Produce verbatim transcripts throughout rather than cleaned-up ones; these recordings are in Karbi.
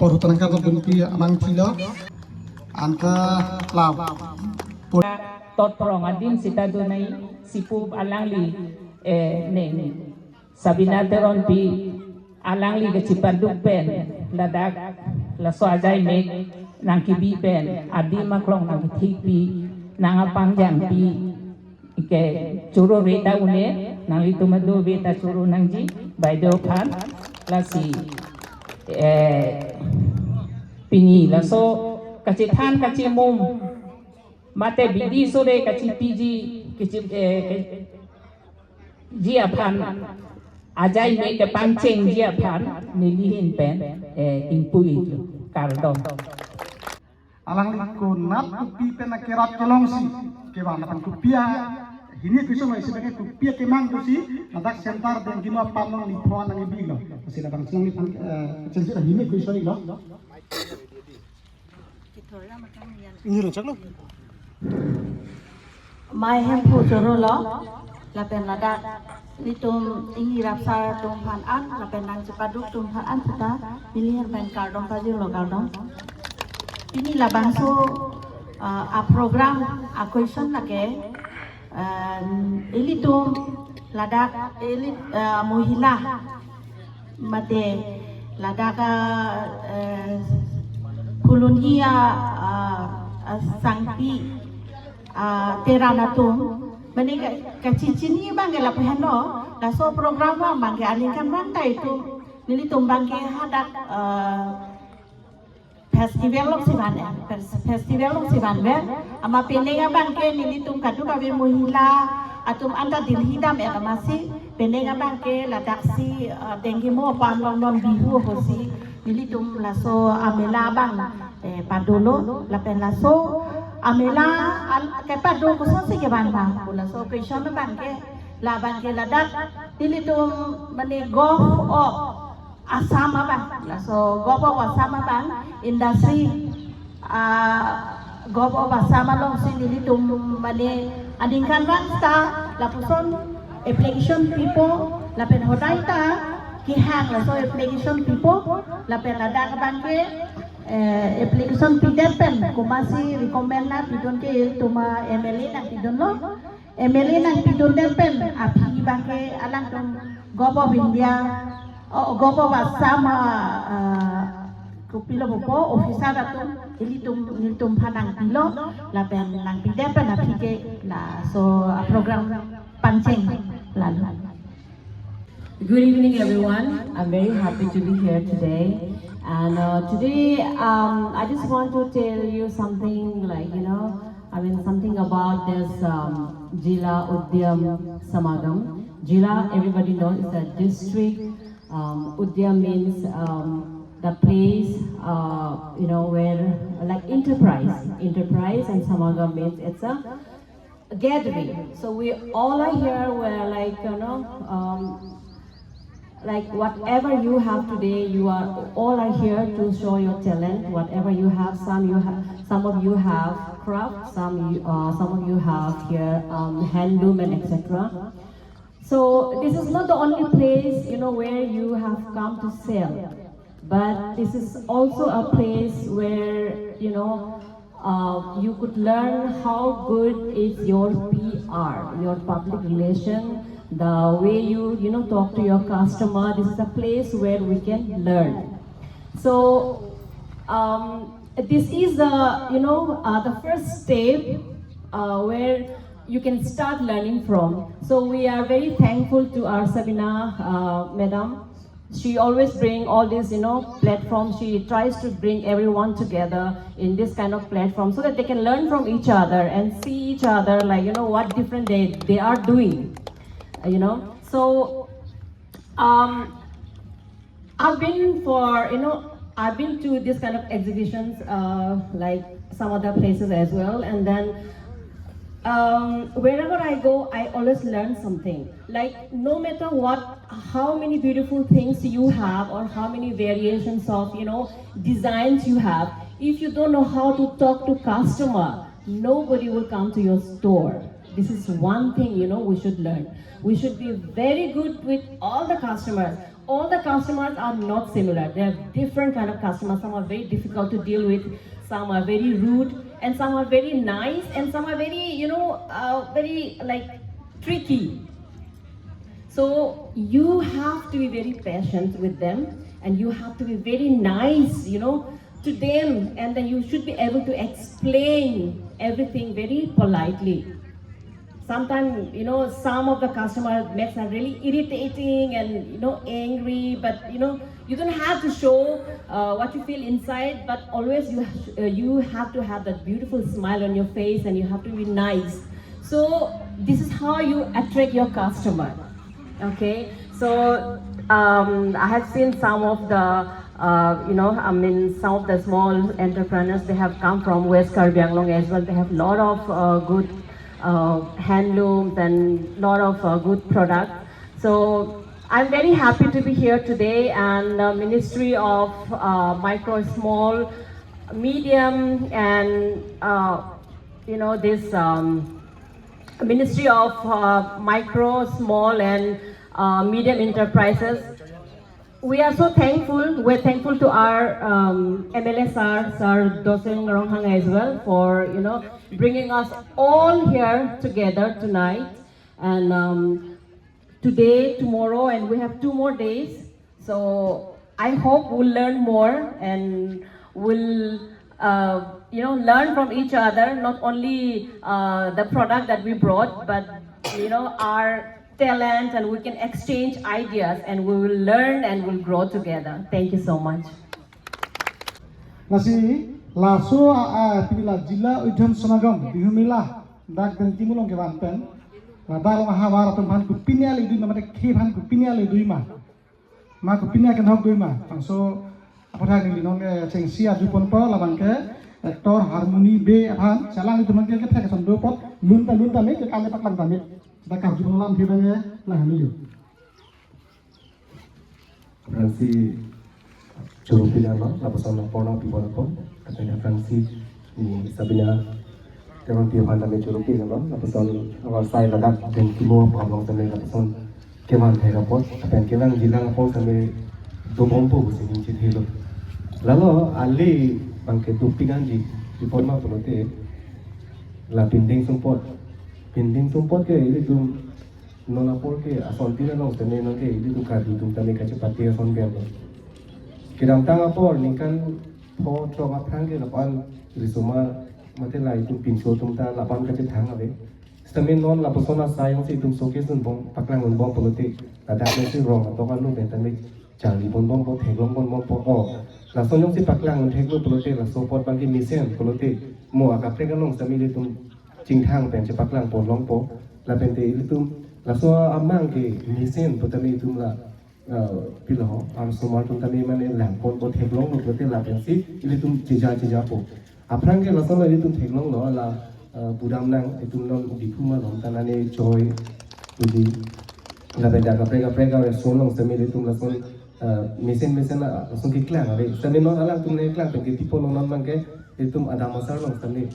Rotang kata bunpi amang thilo. Anke la tot prong adim sita donai sipu alangli, eh, neng Sabina Teronpi alangli kachipaduk pen ladak laso ajaimek nangkebi pen adim aklong nangkethekpi nang apangjangpi ke choro veta une nanglitum ado veta choro nangji baideo aphan lasi, eh, pini laso kachethan kachemum mate bidi sore kachepiji kechi, eh, ke-, ji aphan ajaimek kepangchengji aphan neli ahin pen, eh, ingpu-i kardom. Alangli konat kopi pen akerat kelongsi kevang aphan kopi a hini kuiso lo isi bagi kopi akemang pusi ladak center Dengkimo apam along nipho nangkebilo. Pusi labangso alangli aphan, eh, chensi hini kuiso lo. Ini rancak lo. Mai Hemphu choro lo, lapen ladak nelitum ingni rapsar atum aphan an, lapen nangchepaduk atum aphan an sita neli ahin pen kardom pajirlo, kardom. Pini labangso, ah, a-program a-question lake, ah, ilitum ladak ili, ah, mohila mate ladak, ah, eh, Phuloni a, ah, ah, sangpi, ah, teran atum. Mane ka, kachechini abang ke lapu henlo, laso program abang ke aningkanvang ta itum, nelitum abang ke hadak, ah, festival alongsi van, eh, fes-, festival alongsi vanver. Amat penang abang ke nelitum kadokave mohila atum anta Delhi dam-et amatsi penang abang ke ladaksi, eh, Dengkimo apam along non Bihu apotsi nelitum laso amela abang, eh, padolo, lapen laso amela al-, kepado kosonsi kevan ma pu laso question abang ke, labang ke ladak nelitum mane Govt of Assam abang, laso Govt of Assam abang industry, ah, Govt of Assam alongsi nelitum mane aningkanvang ta lapuson application pipo, lapen hodai ta kehang laso application pipo, lapen ladak abang ke, eh, application pidet pen komatsi recommend nangpidun ke ilitum a-M L A nangpidunlo. M L A nangpidundet pen aphi abang ke alangtum Govt of India, oh, Govt of Assam, ah, ah, kopilo pupo officer atum ilitum nelitum aphan nangpilo, lapen nangpidet pen aphi ke laso a-program pangcheng lalo. Good evening, everyone. I'm very happy to be here today. And, uh, today, um, I just want to tell you something, like, you know, I mean, something about this, um, Zilla Udyam Samagam. Zilla, everybody knows, is a district. Um, Udyam means, um, the place, uh, you know, where, like, enterprise. Enterprise, and Samagam means it's a gathering. So we all are here. We're like, you know, um, like, whatever you have today, you are all are here to show your talent. Whatever you have, some you have, some of you have craft, some you, uh, some of you have here, um, handloom and et cetera. So this is not the only place, you know, where you have come to sell, but this is also a place where, you know, uh, you could learn how good is your P R, your public relation, the way you, you know, talk to your customer. This is a place where we can learn. So, um, this is the, you know, uh, the first step, uh, where you can start learning from. So we are very thankful to our Sabina, uh, madam. She always bring all these, you know, platforms. She tries to bring everyone together in this kind of platform so that they can learn from each other and see each other, like, you know, what different they, they are doing, uh, you know. So, um, I've been for, you know, I've been to this kind of exhibitions, uh, like, some other places as well, and then, um, wherever I go, I always learn something. Like, no matter what, how many beautiful things you have or how many variations of, you know, designs you have, if you don't know how to talk to customer, nobody will come to your store. This is one thing, you know, we should learn. We should be very good with all the customers. All the customers are not similar. They are different kind of customers. Some are very difficult to deal with. Some are very rude, and some are very nice, and some are very, you know, uh, very, like, tricky. So you have to be very patient with them, and you have to be very nice, you know, to them, and then you should be able to explain everything very politely. Sometimes, you know, some of the customer makes are really irritating and, you know, angry, but, you know, you don't have to show uh, what you feel inside, but always you ha- uh, you have to have that beautiful smile on your face, and you have to be nice. So this is how you attract your customer. Okay, so um, I have seen some of the uh, you know, I mean, some of the small entrepreneurs, they have come from West Karbi Anglong as well. They have lot of uh, good uh, handlooms and lot of uh, good products. So I'm very happy to be here today, and the Ministry of uh, Micro, Small, Medium, and uh, you know, this um, Ministry of uh, Micro, Small, and uh, Medium Enterprises. We are so thankful. We're thankful to our um, M L A sir, Sir Dosen Ronghang, as well, for, you know, bringing us all here together tonight. And um, today, tomorrow, and we have two more days. So I hope we'll learn more, and we'll uh, you know, learn from each other. Not only uh, the product that we brought, but, you know, our talent, and we can exchange ideas, and we will learn and we'll grow together. Thank you so much. Lasi laso a, a, pini la Jila Udyam Samagam Bihu Mela dak Dengkimu along kevan pen, ladak along ahavar atum aphan kopine ale dui ma, mate khei aphan kopine ale dui ma, ma kopine akenhok dui ma, bangso aputhak neli non, eh, chengsi arju ponpo. Labang ke actor Harmony Bey aphan, si alanglitum aphan ke kethek ason do apot, lun ta lun ta me ke kale paklang ta me, dak karju pon alam phi bang ke, lang hanu. Aphrangsi choro pila lo, lapuson apor nangpi pon apot, lapen aphrangsi, hmm, Sabina Teronpi aphan tame choro pila lo, lapuson awar sai ladak Dengkimu aphan along tame lapuson kevan thek apot, lapen kelang jilang apot tame dobompo pusi ningje thelo. Lalo ale abang ke dopik anji, pi apot ma pulote, la pindeng sumpot, pindeng sumpot ke ilitum non apor ke asontin along tame nang ke ilitum Karbi atum tame kachepate ason ke abo. Kedamtang apor ningkan pho throk aphrang ke lapu-an risomar mate la itum pinso atum ta lapu-an kachethang ave. Sitame non lapuson asai jongsi itum showcase dunbom, paklang dunbom pulote, ladak nangsi rong atok anu pen tame charli ponbompo, theklong ponbompo. O, lason jongsi paklang dun theklo pulote, laso apot abang ke mesen pulote, mo akaprek along sitame ilitum chingthang pen chepaklang pon longpo. Lapen te ilitum laso amang ke mesen pu tame itum la, eh, pilo ho, arsomar atum tame mane lang ponpo, theklonglo pulote lapensi ilitum cheja chejapo. Aphrang ke lason la ilitum theklonglo la, eh, budam nang, itum non Diphu malom ta nane choi, pu di. Lapen dak kaprek kaprek a-restaurant along sitame ilitum lason, eh, mesen mesen a, lason keklang ave. Sitame non alangtum nangkeklang pen ke pi apot lo, non abang ke itum Adam Asar along sitame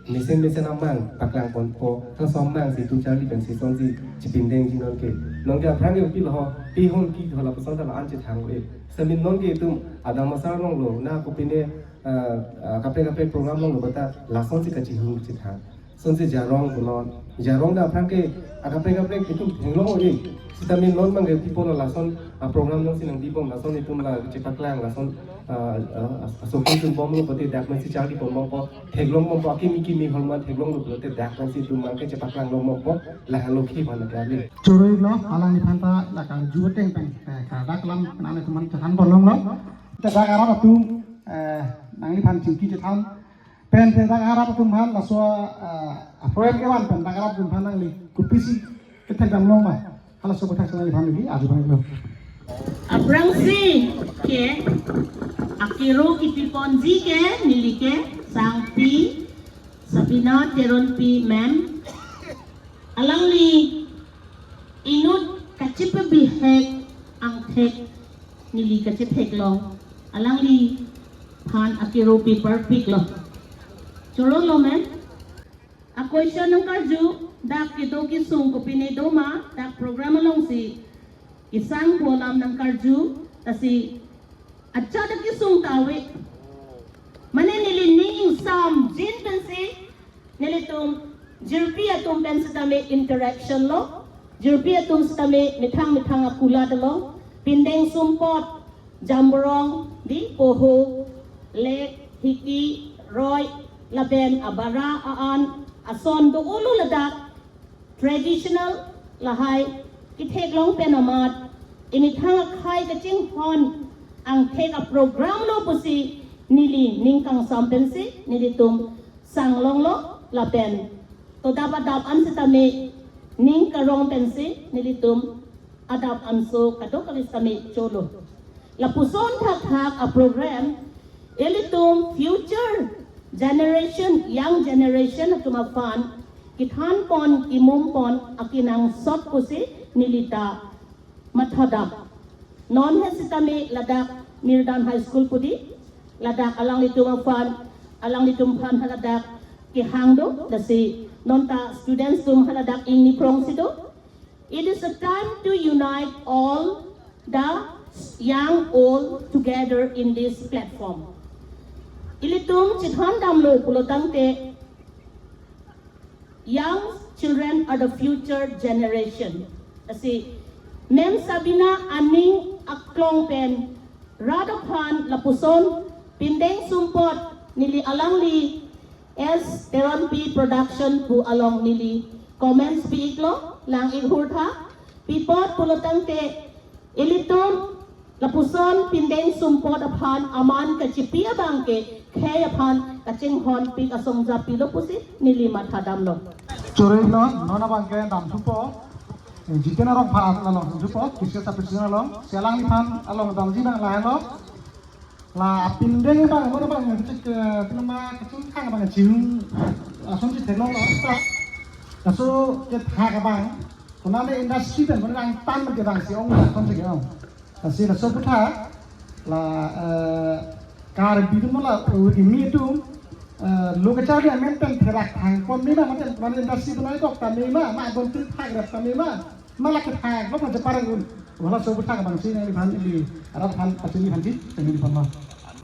mesen mesen amang paklang ponpo, laso amang si itum charli pensi sonsi chepindengji non ke. Non ke aphrang ke pilo ho, pi hon ki ho lapuson ta la-an chethang ave. Sitame non ke itum Adam Asar along lo, na kopine, eh, eh, kaprek kaprek program along lo bata lasonsi kachihung chethang. Sonsi jarong punon. Jarong ta aphrang ke akaprek kaprek itum theklong ave. Sitame non abang ke pi apot lo lason a-program alongsi nangpibom, lason itum la chepaklang, lason, ah, ah, asopi itum bomlo pulote dak pensi charli ponbompo, theklongbompo, akimi kimi holma theklonglo pulote dak pensi itum abang ke chepaklang longbompo, lahelo khei aphan ke ale. Choro-iklo, alangliphan ta la karju ateng pen, eh, kadak alam nangtum aphan chethan pon longlo. Te dak arat atum, eh, nangliphan chingki chethan pen te dak arat atum aphan laso, eh, a-program kevan pen dak arat atum aphan nangli kopisi kethekdam long ma, halaso aputhak si nangliphan neli arju pon-iklo. Aphrangsi ke akero kipi ponji ke neli ke sangpi Sabina Teronpi ma'am, alangli inut kachepabihek angthek neli kachetheklong, alangliphan akero pipar piklo. Choro lo ma'am. A-question nangkarju, dak kedo kesung kopine do ma, dak program alongsi Isang pu alam nangkarju, lasi acha dak kesung ta ave. Mane neli ning ingsam jin pensi, nelitum jirpi atum pen sitame interaction lo, jirpi atum sitame methang methang akulat lo, pindeng sumpot, jamborong, di poho, lek, hiki, roi, lapen abara a-an, ason do-o lo ladak, traditional lahai, ketheklong pen amat, emethang akhei kachinghon angthek aprogram lo pusi neli ning kangsam pensi nelitum sanglong lo lapen todap adap an sitame ning karong pensi nelitum adap anso kadokave sitame cholo. Lapuson thakthak aprogram ilitum future generation, young generation atum aphan kethan pon, kemum pon akenangsot pusi neli ta mathadam. Non he sitame ladak Mirdan High School pu di, ladak alanglitum aphan, alanglitum aphan haladak kehang do, lasi non ta students atum haladak ingni prong si do. It is a time to unite all the young old together in this platform. Ilitum chethan damlo pulo tangte, young children are the future generation. Lasi Ma'am Sabina aning aklong pen rat aphan lapuson pindeng sumpot neli alangli S Teronpi Production pu along neli comments pi-iklo, lang-ik hur tha. Pi apot pulo tangte, ilitum lapuson pindeng sumpot aphan aman kachipi abang ke khei aphan kachinghon pik asong japi lo pusi neli mathadam lo. Chorei lo, non abang ke damthupo. Jiten arong pha along damthupo, kisi ta pisin along, selang ni phan along damji nang lahen lo. La apindeng abang, mo abang, cik, eh, pinama kachinghon abang, chihung, ason chithek lo, sa. Laso kethak abang, konane industry pen, konane angtan ke abang, si ong, ason si ong. Lasi laso aphuthak, la, eh, Karbi atum la, eh, kimi atum, eh, lo kacharli amen pen therak thang pon mena, mate, mate industry pen ai kok ta mena, ma don tin thak rap ta mena, ma la kethak lo, mate parang un, wala laso aphuthak abang si neli phan ili, arat phan, pachini phan di, neli phan ma.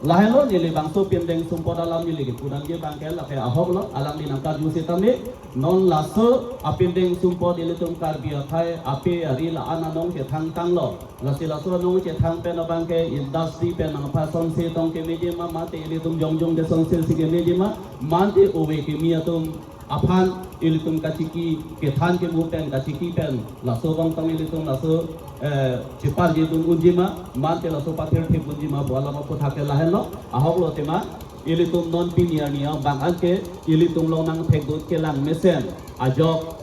Lahenlo neli bangso pindeng sumpot alam neli kepu nangji abang ke lake ahok lo, alangli nangkarju sitame, non laso apindeng sumpot ilitum Karbi akhei ape ari la-an anong kethang tanglo. Lasi laso anong kethang pen abang ke industry pen nangpasonsi tong kemeji ma, mate ilitum jongjong kesonsi si kemeji ma, mate ove kimi atum aphan ilitum kachiki kethan kemu pen kachiki pen laso abang tong ilitum laso, eh, cheparjedun unji ma, mate laso pathir thek unji ma pu alam aphuthak ke lahenlo, ahok lo tema, ilitum non pini arni abang anke ilitum along nangthekdun kelang mesen ajok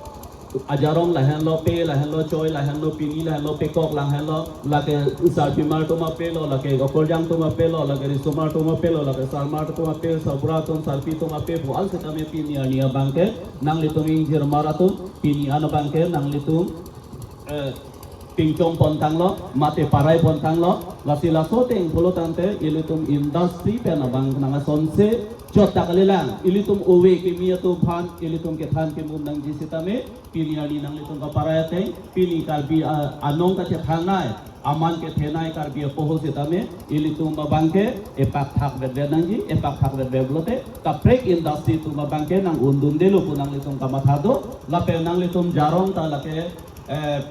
ajarong lahenlo, pe lahenlo, choi lahenlo, pini lahenlo, pekok lahenlo, lake sarpimar atum ape lo, lake okorjang atum ape lo, lake risomar atum ape lo, lake sarmar atum ape, sarbura atum, sarpi atum ape, pu-an sitame pini arni abang ke nanglitum ingjirmar atum, pini an abang ke nanglitum, eh, pingchong pon tanglo, mate parai pon tanglo, lasi laso ateng pulo tangte ilitum industry pen abang nang asonse chot ta kalilang, ilitum ove kimi atum aphan ilitum kethan kemum nangji sitame, pini arni nanglitum kaparai ateng, pini Karbi, ah, anong kachethangnei, aman kethenei Karbi apoho sitame, ilitum abang ke epak thak vetvet nangji, epak thak vetvet pulote, kaprek industry atum abang ke nang undundelo pu nanglitum kamatha do, lapen nanglitum jarong ta lake, eh,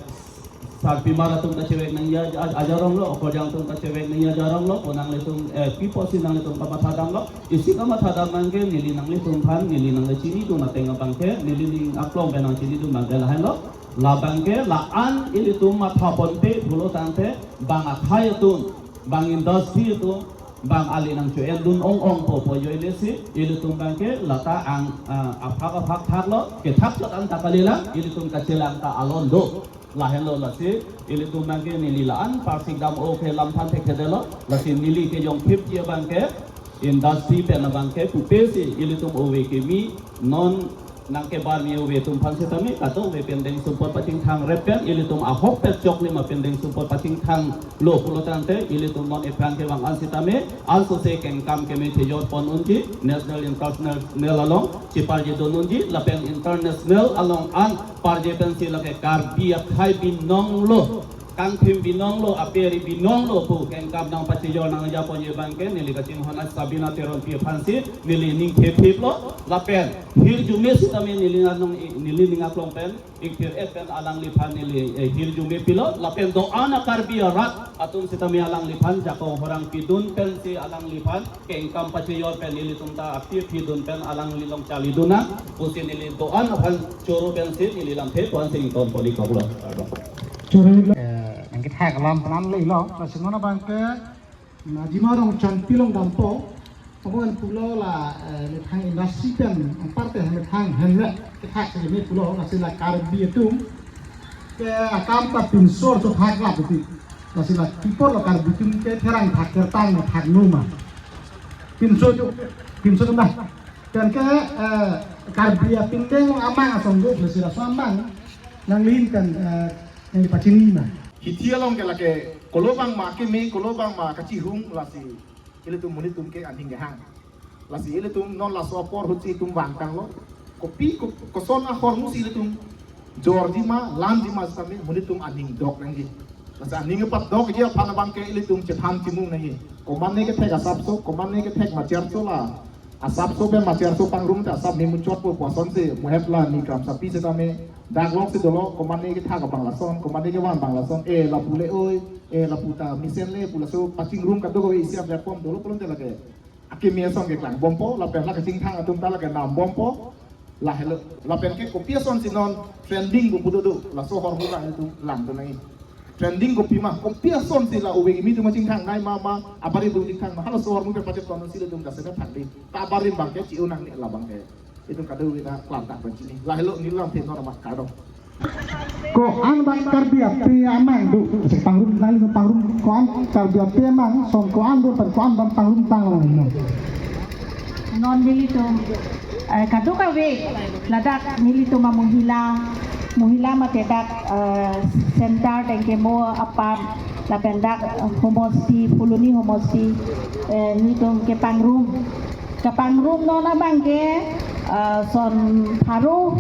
sarpimar atum kachevek nangji a-, ajarong lo, okorjang atum kachevek nangji ajarong lo, pu nanglitum, eh, pi apotsi nanglitum kamathadam lo, isi kamathadam abang ke neli nanglitum aphan, neli nangli chinidun ateng abang ke, neli ning aklong pen nangchinidun abang ke lahenlo, labang ke la-an ilitum matha ponpe pulo tangte, bang akhei atum, bang industry atum, bang ali nangcho-endun ong ong po pu ajoine si, ilitum abang ke lata ang, ah, aphak aphak thak lo, kethak chot an ta kalilang, ilitum kachelang ta alon do. Lahenlo lasi, ilitum abang ke neli la-an parsik dam-o ke lam aphan thekthedetlo, lasi neli kejong phipji abang ke, industry pen abang ke pupe si, ilitum ove kimi, non nangkebar mi ove atum aphan sitame, kadokave pindeng sumpot pachingthang rep pen, ilitum ahokpet choklim apindeng sumpot pachingthang lo pulo tangte, ilitum non epran kevang an sitame, ansose kengkam keme thejor pon unji, national, international along cheparjedun unji, lapen international along an parje pensi lake Karbi akhei binong lo. Kangthim binong lo, ape ari binong lo pu kengkam nangpachejor nangjaponji abangke neli kachinghon Sabina Teronpi aphansi neli ning thepthip lo. Lapen hirjume sitame neli nanung, neli ning aklong pen ingthir-et pen alangliphan neli, eh, hirjume pilo. Lapen do-an a-Karbi arat atum sitame alangliphan jakong horang pidun pensi alangliphan kengkam pachejor pen nelitum ta aphi pidun pen alangli along chalidun nang pusi neli do-an aphan choro pensi neli lamthe puan sing ton poli koklo. Choro. Eh, nangkethak alam plan lelo, lasi non abangke Najima Rongchangpi along dampo, pamongan pulo la, eh, methang industry pen, anparte methang henle kethak si me pulo, lasi la Karbi atum ke akam ta pinso chothak lap ti. Lasi la kipor lo Karbi atum ke therang thak kertang thak numa. Pinso tu, pinso tu dah. Pen ke, eh, Karbi apindeng amang asong do, lasi laso amang nanglin kan, eh, nangpachini ma. Hithi along ke lake kolo bang ma keme, kolo bang ma kachihung, lasi ilitum monit atum ke aning kehang. Lasi ilitum non laso apor ahut si itum vangtanglo. Kopi ko-, koson ahormu si ilitum jorji ma, lanji ma sitame monit atum aning dok nangji. Lasi aning kepatdokji aphan abangke ilitum chethan chimung nangji. Komatne kethek asapso, komatne kethek macharso la asapso pen macharso pangrum ta asap ni muchotpo pu asonsi muhet la ni kramsapi sitame dak longsi dolo, komatne kethak abang lason, komatne kevang abang lason, eh, lapu le oi, eh, lapu ta mesen le pu laso pachingrum kadokave isi a-platform dolo pulote lake akeme asong ke klangbompo, lapen la kachingthang atum ta lake nambompo. Lahelo, lapen ke kopi asonsi non trending pu pu dodo, laso ahormu ta ilitum langdun nangji. Trending kopi ma, kopi asonsi la ove kimi atum chingthang nai ma ma, abarim atum chingthang ma, halaso ahormu ke pachetonon si ilitum ta sene thakdi. Ta abarim abangke chi-o nangne, la abangke itum kadokave ta klamdak pachini. Lahelo neli lamthe non amat kardom. Ko-an abang Karbi ape amang do, pangrum nangli pangrum ko-an Karbi ape amang, song ko-an do, pen ko-an abang pangrumtang lo non. Non nelitum, eh, kadokave ladak nelitum a-mohila, mohila mate dak, eh, center dengkemo apar, lapen dak, eh, homosti, Phuloni homosti, eh, nelitum kepangrum. Kepangrum non abangke, eh, son pharo,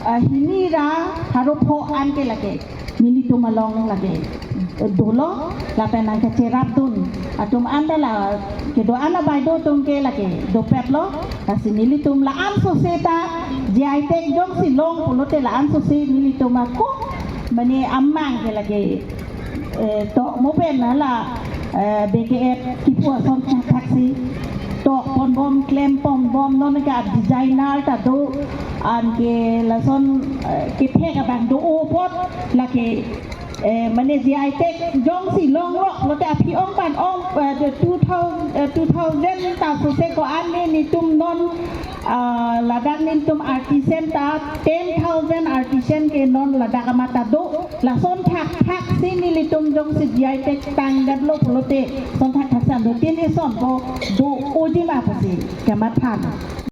eh, hini ra pharo pho an ke lake nelitum along lake dolo, lapen nangkacherapdun atum anta la kedo-an abaideo atum ke lake dopetlo. Lasi nelitum la-an sose ta G I tag jongsi long pulote la-an sose nelitum ako mane amang ke lake, eh, to mo pen la, eh, B K F kipu ason thaksi to ponbom, klemponbom, non ke designer ta do, anke lason, eh, kethek abang do-o apot lake, eh, mane G I tag jongsi longlok lote aphi ong pan ong, eh, two thousand, eh, two thousand ta sose ko-an ne nelitum non, ah, ladak nelitum artisan ta ten thousand artisan ke non ladak amat ta do. Lason thakthaksi nelitum jongsi G I tag tangdetlo pulote, son thakthaksi an do tin eson ko do-oji ma pusi kamatha.